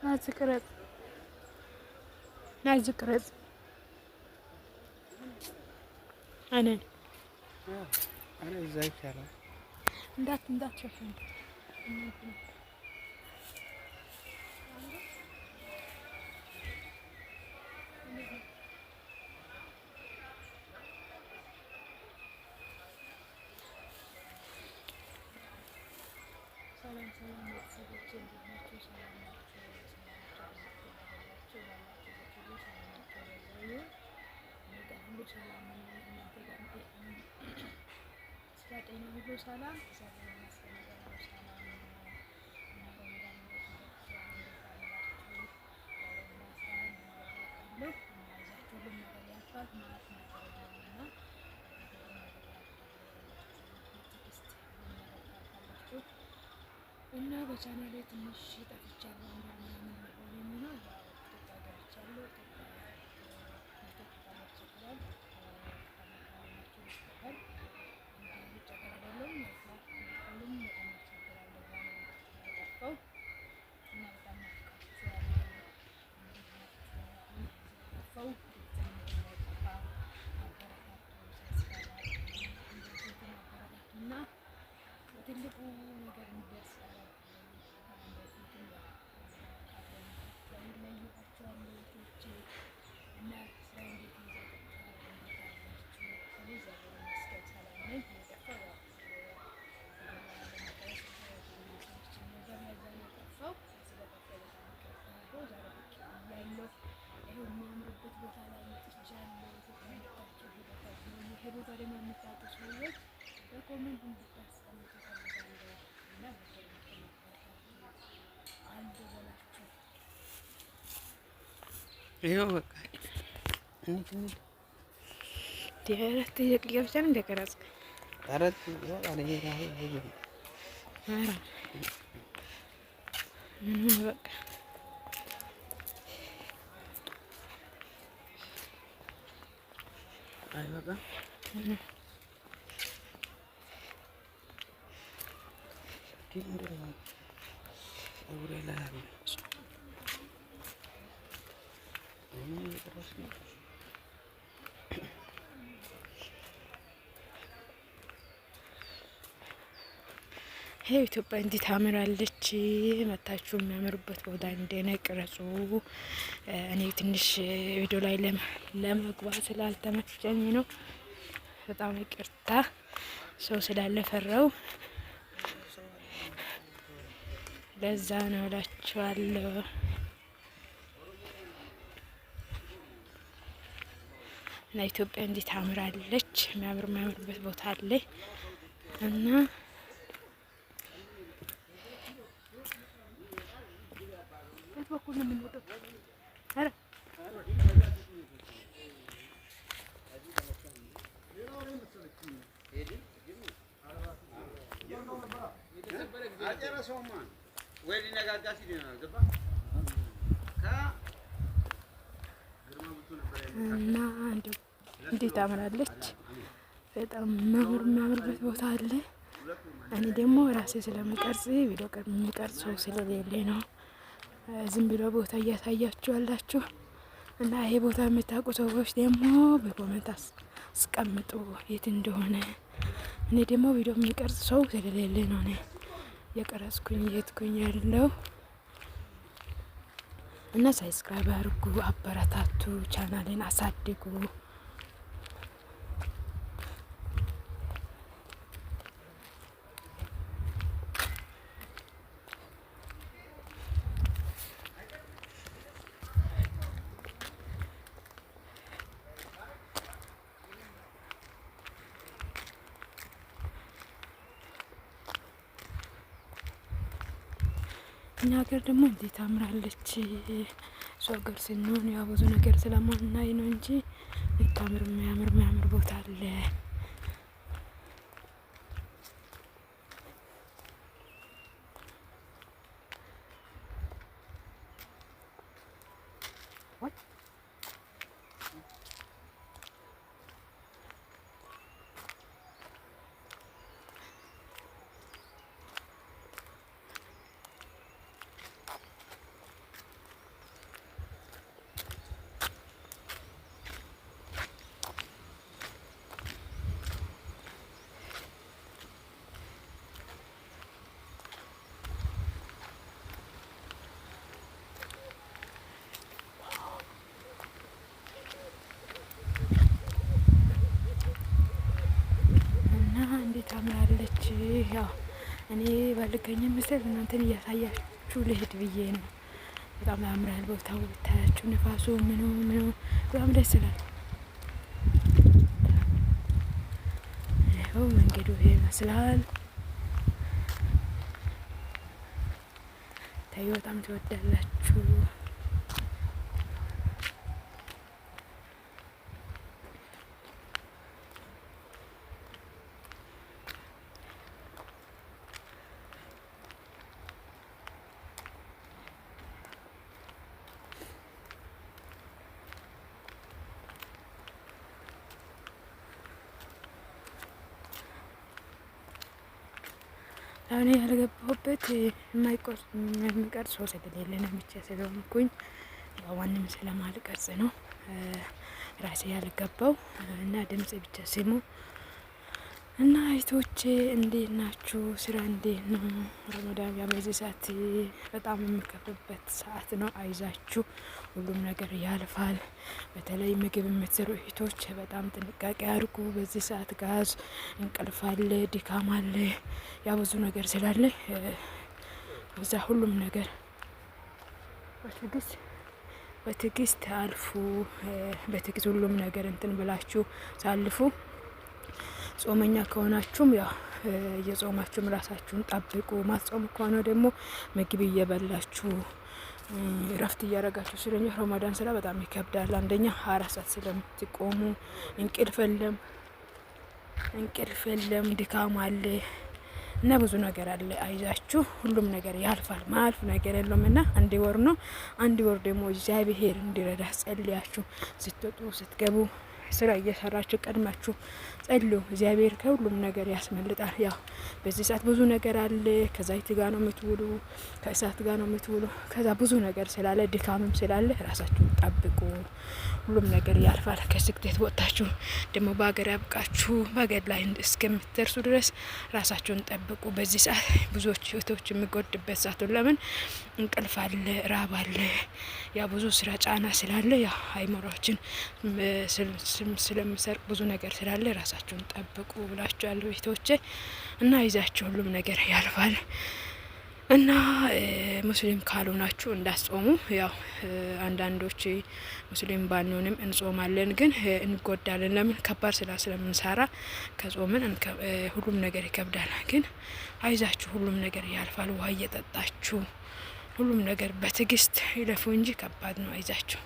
ናዚ ቅረጽ፣ ናዚ ቅረጽ። አነን ኧረ እዛ ይሻላል። እንዳትሸፍን። ሰላም ሰላም ቤተሰቦቼ፣ እንዴት ናችሁ? ሰላም ናችሁ? ሰላማችሁ ባላችሁበት ሁሉ ሰላማችሁ የበዛ ይሁን። እኔ ጋር ሁሉ ሰላም ነው። እናንተ ጋር ስራ፣ ጤና ሁሉ ሰላም፣ እግዚአብሔር ይመስገን ጋር ሁሉ ሰላም ነው። እና ረመዳን እንዴት ይዟችኋል? እንዴት አላችሁ? ያው ረመዳን ስራ እናበረታታለሁ እና ይዛችሁ ሁሉም ነገር ያልፋል ማለት ነገር የለም እና ሁሉም ነገር ያልፋል። በትዕግስት ሁሉም ነገር ታልፋላችሁ። እና በቻናሌ ትንሽ ጠፍቻለሁ። አንድ ወር ምናምን ሊሆነኝ ነው። ያው ኢትዮጵያ ገብቻለሁ። ኢትዮጵያ ኔትወርክ በጣም ያስቸግራል። ከመካከላችሁ ይስተካል። እንደ ውጭ ሀገር አይደለም። ሁሉም በጣም ያስቸግራል። ለዛ ነው የጠፋው እና በጣም ናፍቃችኋለሁ። እንዴት ናችሁ? ስለጠፋው ቤተሰብ እንዳይጠፋ አበረታቱ፣ subscribe አድርጉ፣ እንደዚህ አበረታቱ እና ትልቁ ነገር እንዲደርስ በፊትም ያው ለይኋቸዋለሁ እህቶቼ። እና ስራ እንዴት ይዟችኋል? እንዴት አላችሁ? እኔ እግዚአብሔር ይመስገን ሰላም ነኝ። የጠፋው ያው ለመቅረጽ ሰዎች ነገር ለዛ ነው የጠፋው። ስለጠፋው በጣም ይቅርታ። ዛሬ ብቅ ብያለሁ። ይኸው የሚያምርበት ቦታ ላይ መጥቻለሁ። ኢትዮጵያ መጥታችሁ ይሄ ቦታ ይሄ ቦታ ደግሞ የምታውቁ ሰዎች በ comment እንድታስቀምጡ እፈልጋለሁ እና በ comment ማበረታቱ አንድ በላችሁ። ይኸው በቃ እንሂድ እንሂድ። አራት ደቂቃ ብቻ ነው እንደቀረጽክ? አራት ይበቃል። ይሄ ራሱ ብዙ ነው። ኧረ ምን ሆነ በቃ። አይበቃም? ምንድን ነው ፀጉሬ ላይ አለ። ይሄ እየቀረጽክ ነው? ይሄ ኢትዮጵያ እንዴት ታምራለች! መታችሁ የሚያምርበት ቦታ እንደነ ቅረጹ። እኔ ትንሽ ቪዲዮ ላይ ለመግባት ስላልተመቸኝ ነው። በጣም ይቅርታ፣ ሰው ስላለፈራው ለዛ ነው እላችኋለሁ። እና ኢትዮጵያ እንዴት ታምራለች! የሚያምር የሚያምርበት ቦታ አለ እና የት በኩል ነው የምንወጣው? ኧረ እና እንዴት ታምራለች! በጣም የሚያምር የሚያምርበት ቦታ አለ። እኔ ደግሞ ራሴ ስለምቀርጽ ቪዲዮ የሚቀርጽ ሰው ስለሌለ ነው ዝም ብሎ ቦታ እያሳያችሁ ያላችሁ። እና ይሄ ቦታ የምታውቁ ሰዎች ደግሞ በ comment አስቀምጡ የት እንደሆነ። እኔ ደግሞ ቪዲዮ የሚቀርጽ ሰው ስለሌለ ነው እኔ የቀረጽኩኝ የትኩኝ ያለው እና subscribe አድርጉ፣ አበረታቱ፣ ቻናሌን አሳድጉ። እኛ ሀገር ደግሞ እንዴት አምራለች። እሱ ሀገር ስንሆን ያው ብዙ ነገር ስለማናይ ነው እንጂ የምታምር የሚያምር የሚያምር ቦታ አለ። እና እንዴት አምራለች። ያው እኔ ባልገኝም ምስል እናንተን እያሳያችሁ ልሂድ ብዬ ነው። በጣም ያምራል ቦታው ብታያችሁ፣ ንፋሱ ምኑ ምኑ በጣም ደስ ይላል። ይኸው መንገዱ ይሄ ይመስላል። ታዩ በጣም ትወዳላችሁ። አሁን ያልገባሁበት የሚቀርጽ ሰው ስለሌለ ነው፣ ብቻ ስለሆንኩኝ ያው ማንም ስለማልቀርጽ ነው ራሴ ያልገባው እና ድምጽ ብቻ ስሙ እና እህቶቼ እንዴት ናችሁ? ስራ እንዴት ነው? ረመዳን ያው በዚህ ሰዓት በጣም የሚከፍበት ሰዓት ነው። አይዛችሁ፣ ሁሉም ነገር ያልፋል። በተለይ ምግብ የምትሰሩ እህቶች በጣም ጥንቃቄ አድርጉ። በዚህ ሰዓት ጋዝ፣ እንቅልፍ አለ፣ ድካም አለ፣ ያ ብዙ ነገር ስላለ እዛ ሁሉም ነገር በትዕግስት አልፉ። በትዕግስት ሁሉም ነገር እንትን ብላችሁ ሳልፉ ጾመኛ ከሆናችሁም ያው እየጾማችሁም ራሳችሁን ጠብቁ። ማትጾም ከሆነ ደግሞ ምግብ እየበላችሁ እረፍት እያደረጋችሁ ስለኛ ረመዳን ስራ በጣም ይከብዳል። አንደኛ 24 ሰዓት ስለምትቆሙ እንቅልፍ የለም፣ እንቅልፍ የለም፣ ድካም አለ እና ብዙ ነገር አለ። አይዛችሁ ሁሉም ነገር ያልፋል። ማያልፍ ነገር የለም እና አንድ ወር ነው። አንድ ወር ደግሞ እግዚአብሔር እንዲረዳ ጸልያችሁ ስትወጡ ስትገቡ ስራ እየሰራችሁ ቀድማችሁ ጸልዩ። እግዚአብሔር ከሁሉም ነገር ያስመልጣል። ያው በዚህ ሰዓት ብዙ ነገር አለ። ከዛይት ጋር ነው የምትውሉ፣ ከእሳት ጋር ነው የምትውሉ። ከዛ ብዙ ነገር ስላለ ድካምም ስላለ ራሳችሁን ጠብቁ። ሁሉም ነገር ያልፋል። ከስግደት ወጥታችሁ ደግሞ በሀገር ያብቃችሁ። በሀገር ላይ እስከምትደርሱ ድረስ ራሳችሁን ጠብቁ። በዚህ ሰዓት ብዙዎች እህቶች የሚጎድበት ሰዓት ለምን እንቅልፍ አለ፣ ራብ አለ፣ ያ ብዙ ስራ ጫና ስላለ ያ አይምሯችን ስለሚሰርቅ ብዙ ነገር ስላለ ራሳችሁን ጠብቁ ብላችኋለሁ እህቶቼ እና ይዛችሁ ሁሉም ነገር ያልፋል። እና ሙስሊም ካልሆናችሁ እንዳትጾሙ። ያው አንዳንዶች ሙስሊም ባንሆንም እንጾማለን፣ ግን እንጎዳለን። ለምን ከባድ ስራ ስለምንሰራ ከጾምን ሁሉም ነገር ይከብዳል። ግን አይዛችሁ ሁሉም ነገር ያልፋል። ውሃ እየጠጣችሁ ሁሉም ነገር በትዕግስት ይለፉ እንጂ ከባድ ነው። አይዛችሁ።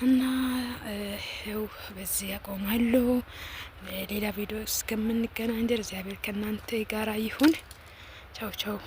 እና ይኸው በዚህ ያቆማለሁ። ሌላ ቪዲዮ እስከምንገናኝ ድረስ እግዚአብሔር ከእናንተ ጋር ይሁን። ቻው ቻው።